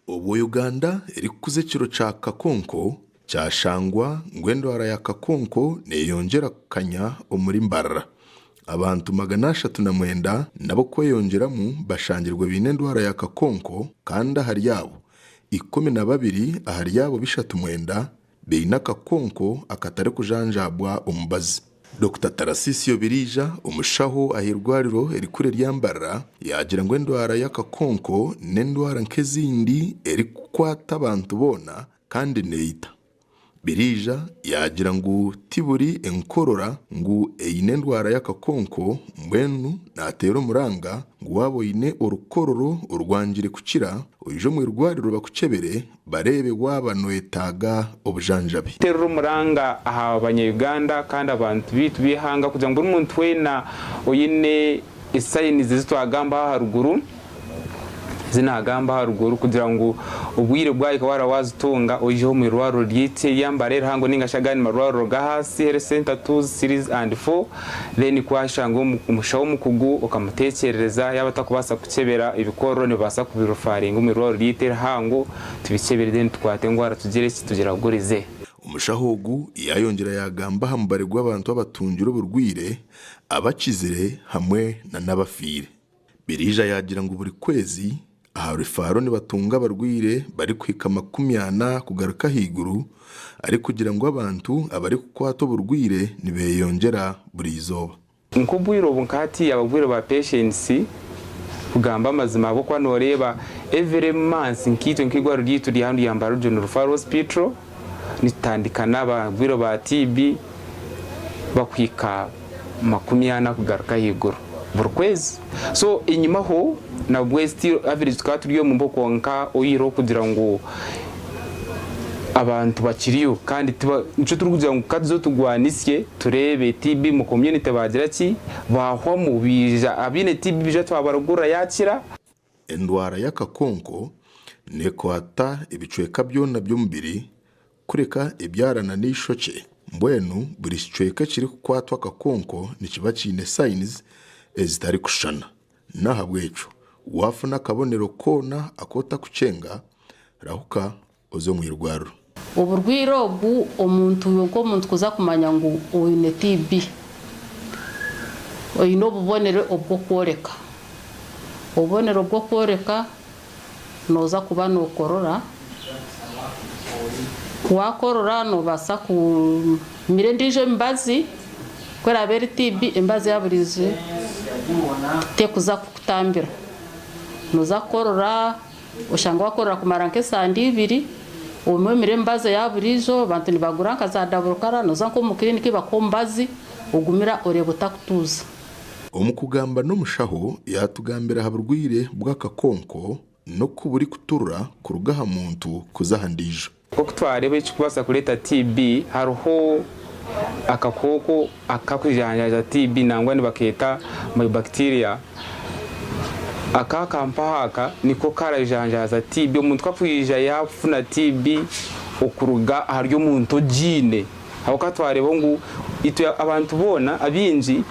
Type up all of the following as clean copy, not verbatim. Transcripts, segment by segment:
Obwo Uganda erikukuza ekiro kya Kakonko, kyashangwa ngu endwara ya Kakonko neyongyera kukanya omuri Mbarara. Abantu 309 n'ab'okweyongyeramu bashangirwe baine endwara ya Kakonko kandi ahari abo, 12 ahari abo 39 baine akakonko akatarikujanjaabwa omubazi. Dokita Tarasisio Biriija, omushaho ah'eirwariro erikuru erya Mbarara yaagira ngu endwara y'akakonko n'endwara nk'ezindi erikukwata abantu boona kandi neita. Biriija yaagira ngu ti buri enkorora ngu eine endwara y'akakonko mbwenu naateera omuranga ngu waaba oine orukororo orwangire kukira oije omu irwariro bakukyebere bareebe waaba noyetaaga obujanjabi. Terera omuranga aha banya Uganda kandi abantu baitu b'eihanga kugira ngu buri muntu weena oine signs ezi twagambaho aharuguru, ezi naagamba aharuguru kugira ngu obwire bwahika waaraba waazitunga oije omu irwariro ryaitu erya Mbare erihango ninga shi agandi marwariro g'ahaasi, health center twos, threes and four. Then ku waashanga omushaho omukugu okamuteekyerereza yaaba atakubaasa kukyebera ebikorero nibabaasa kubirufaringa omu irwariro ryaitu erihango tubikyebere then tukwate endwara tugire ki tugiragurize. Omushaho ogu yaayongyera yaagamba aha mubare gw'abantu abatungire oburwaire, abakizire hamwe na n'abafiire. Biriija yaagira ngu buri kwezi aha Rufaro nibatunga abarwaire barikuhika 40 kugaruka ahaiguru arikugira ngu abantu abarikukwatwa oburwaire nibeyongyera buri izooba. Nk'obwire obu nka hatiiya abarwaire ba patients kugamba amazima ahabw'okuba noreeba every month nkaitwe nk'eirwariro ryaitu rya hanu rya Mbarara Regional Referral Hospital nitutandika n'abarwaire ba TB bakuhika 40 kugaruka ahaiguru buri kwezi. So enyimaho nabwe still average tukaba turi omu mbeho kwonka oyihireho kugira ngu abantu bakiriyo kandi nikyo turikugira ngu katuze turwanisye tureebe TB omu community bagira ki bahwamu baija abaine TB baija twabaragurira yakira. Endwara y'akakonko neekwata ebicweka byona by'omubiri kureka ebyarana n'eishokye. Mbwenu buri kicweka ekirikukwatwa akakonko nikiba kiine signs ezitarikushushana. N'ahabw'ekyo waafuna akabonero koona aku otakukyenga, rahuka oze omu irwariro. Oburwaire obu omuntu iwe nk'omuntu kuza kumanya ngu oine TB, oine obubonero obw'okworeka. Obubonero bw'okworeka nooza kuba nookorora, waakorora noobaasa kumira endiijo emibazi, ku eraabe eri TB emibazi ya buriijo tekuza kukutambira. Nooza kukorora Oshanga wakorora kumara nk'esande ibiri, obumwe omire emibazi eya buriijo, abantu nibagura nka za daburukara, noza nk'omu kiriniki bakuha omubazi ogumira oreeba otakutuuza. Omu kugamba n'omushaho, yaatugambira aha burwaire bw'akakonko n'oku burikuturura kuruga aha muntu kuza aha ndiijo. Nk'oku twareeba ekirikubaasa kureeta TB, hariho akakooko akarikujanjaaza TB nangwa nibakeeta Mycobacteria. Aka akampaho aka niko karajanjaaza TB. Omuntu ku arikwija yaafuna TB okuruga ahari omuntu ogiine, ahabw'okuba twareeba ngu itwe abantu boona abaingi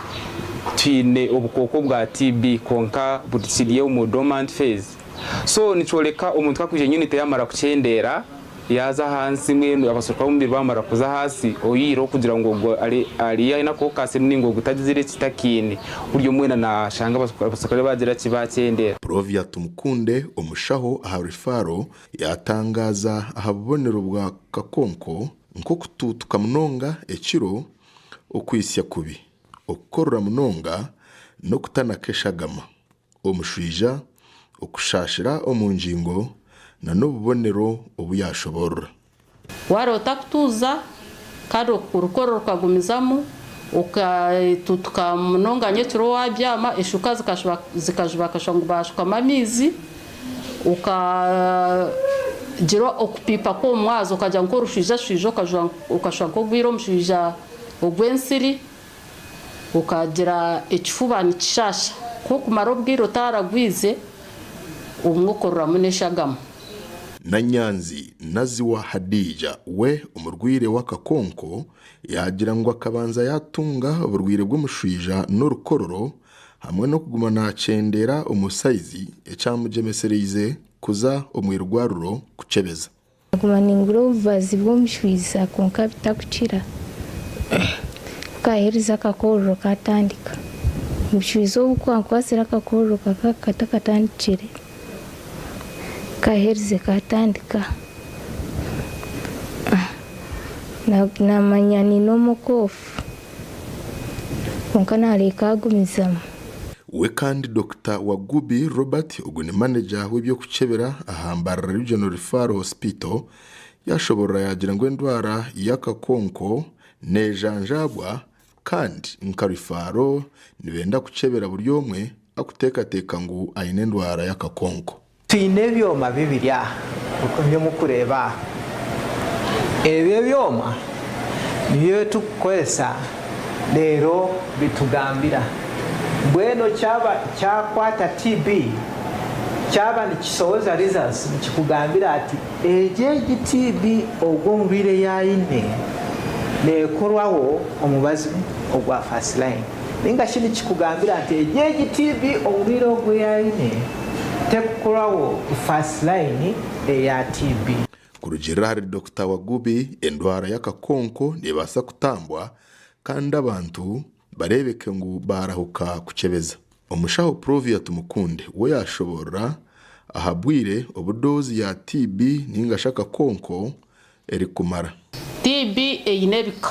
twine obukooko bwa TB kwonka bukiri omu dormant phase. So nikyoreka omuntu ku akwija immunity yamara kukyendeera yaaza ahansi mbwenu abaserukare b'omubiri bamara kuza ahansi oyihireho kugira ngu ogwo ari ari aine akahuka ka sirimu ninga ogwo tagizire ki takiine buri omwe weena nashanga abaserukare bagira ki bakyendeera. Provia Tumukunde omushaho aha Refaro yatangaza aha bubonero bwa kakonko nk'okutuutuka munonga ekiro, okwitsya kubi, okukorora munonga n'okutanaka eshagama. Omushwija okushaashira omu ngingo na n'obubonero obu yaashoboorora. Wareeba otakutuuza kandi orukorora rukagumizamu okatutuka munonga nyekiro wabyama eshuka zikajuba bakashusha ngu bashukamu amaizi okagira okupiipa kw'omumwazo okagira nk'orushwijashwija okashusha nk'ogwire omushwija ogw'ensiri. Okagira ekifuba nikishaasha. Ku okumara obwire otaragwize, obumwe okoreramu n'eshagama. Nanyanzi Naziwa Hadija we omurwaire w'akakonko yaagira ngu akabanza yaatunga oburwaire bw'omushwija n'orukororo hamwe n'okuguma nakyendera omu sayizi ekyamugyemesereize. kuza omu irwariro kukyebeza. Naguma ningura obubazi bw'omushwiza kwonka bitakukira. Ku kaaherize akakororo kaatandika. Omushwiza obu kwankwatsire akakororo kakaba katakatandikire. Ku kaaherize kaatandika. Naamanya nyine omukofu kwonka naareka agumizamu. We kandi Dokita Wagubi Robert ogu ni maneja w'eby'okukyebera aha Mbarara Regional Referral Hospital yashoborora yagira ngu endwara y'akakonko nejanjabwa kandi nka rifaaro nibenda kukyebera buri omwe akuteekateeka ngu aine endwara y'akakonko. Twine ebyoma bibiri aha ebi murikureeba aha. Ebi ebyoma nibyo turikukoresa reero bitugambira. Mbwenu kyaba kyakwata TB, kyaba nikisohoza results nikikugambira ati egi egi TB ogu omurwaire ei aine neekorwaho omubazi ogwa first line. Nainga shi nikikugambira nti egi egi TB omurwaire ogu ei aine tekukoraho first line eya TB. Kurugiirira ahari Dokita Wagubi, endwara y'akakonko neebaasa kutambwa kandi abantu bareebeke ngu baarahuka kukyebeza. Omushaho Provia Tumukunde we yaashoboorora aha bwire obu doozi ya TB nainga shi akakonko erikumara. TB eine ebika.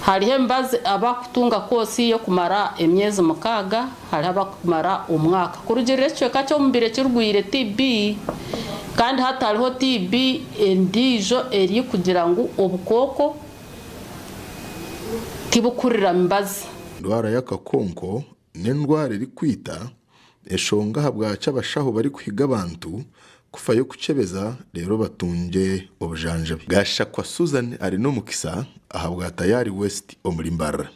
Hariho emibazi abakutunga koosi y'okumara emyezi mukaaga, hariho abakumara omwaka. Kurugiirira ekicweka ky'omubiri ekirwaire TB, kandi hati hariho TB endiijo erikugira ngu obukooko tibukurira mibazi. Endwara y'akakonko N'endwara erikwita, eshonga ahabwaki abashaho barikuhiga abantu kufayo kukyebeza reero batungye obujanjabi. Gashakwa Susan ari n'omukisa ahabwa Tayari West omuri Mbarara.